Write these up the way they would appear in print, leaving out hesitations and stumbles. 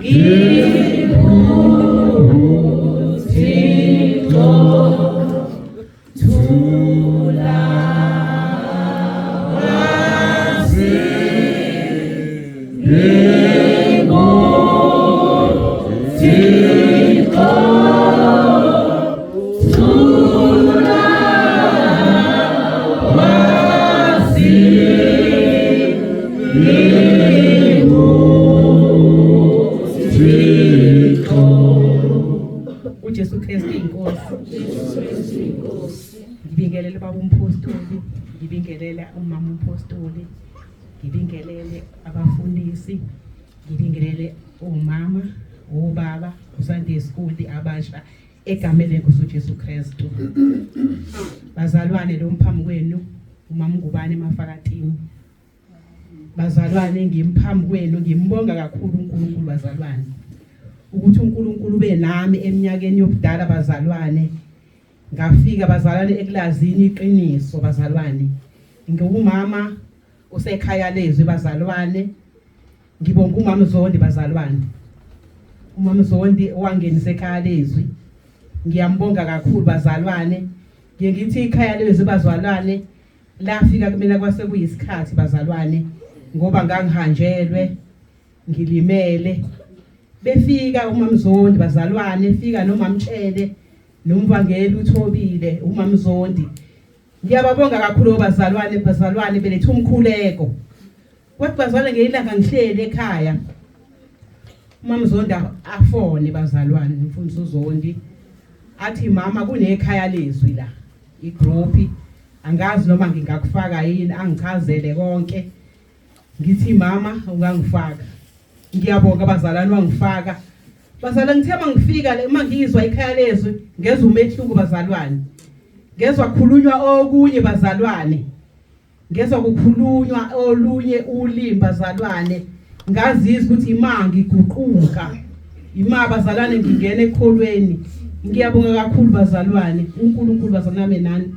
NginguThixo thula phansi NginguThixo thula phansi NginguThixo. UJesu Kristu inkosi. Ngibingelele baba umpostoli, ngibingelele umama umpostoli, ngibingelele abafundisi, ngibingelele omama, obaba, uSunday school abasha egameni lenkosi uJesu Kristu. Bazalwane lo mphambi kwenu umama uNgubane emafakatini. Bazalwane ngimphambi kwenu ngimbonga kakhulu uNkulunkulu bazalwane. Ukuthi uNkulunkulu ube nami eminyakeni yobudala bazalwane. Ngafika bazalwane ekulazini iqiniso bazalwane. Ngiwumama usekhaya lezwi bazalwane. Ngibonga umama Zondi bazalwane. Umama Zondi owangenisa ekhaya lezwi. Ngiyambonga kakhulu bazalwane. Ngiye ngithi ikhaya lezwi bazalwane lafika kumina kwase kuyisikhathi bazalwane ngoba ngangihanjelwe ngilimele. Befika umamzondi bazalwane, fika nomamtshele nomvangeli uthobile umamzondi. Ngiyababonga kakhulu bazalwane, bazalwane beletha umkhuleko. Kwathi bazalwane ngelanga ngihleli ekhaya uMamzondi afone bazalwane umfundisi uZondi athi mama kunekhaya lezwi la igroup angazi noma ngingakufaka yini angichazele konke ngithi mama ungangifaka ngiyabonga bazalwane wangifaka bazalwane ngithe mangifika le uma ngizwa ikhaya lezwi ngezwa umehluko bazalwane ngezwa khulunywa okunye bazalwane Ngezwa kukhulunywa olunye ulimi bazalwane ngazizwa ukuthi ima ngiguquka ima bazalwane ngingena ekholweni ngiyabonga kakhulu bazalwane uNkulunkulu bazalwane nani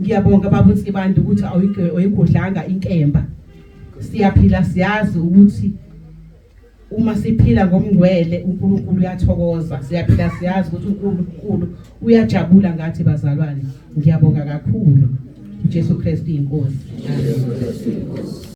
ngiyabonga baba uNsibande ukuthi awuyigudlanga inkemba siyaphila siyazi ukuthi uma siphila ngomngcwele uNkulunkulu uyathokoza siyaphila siyazi ukuthi uNkulunkulu uyajabula ngathi bazalwane ngiyabonga kakhulu uJesu Kristu inkosi. Amen.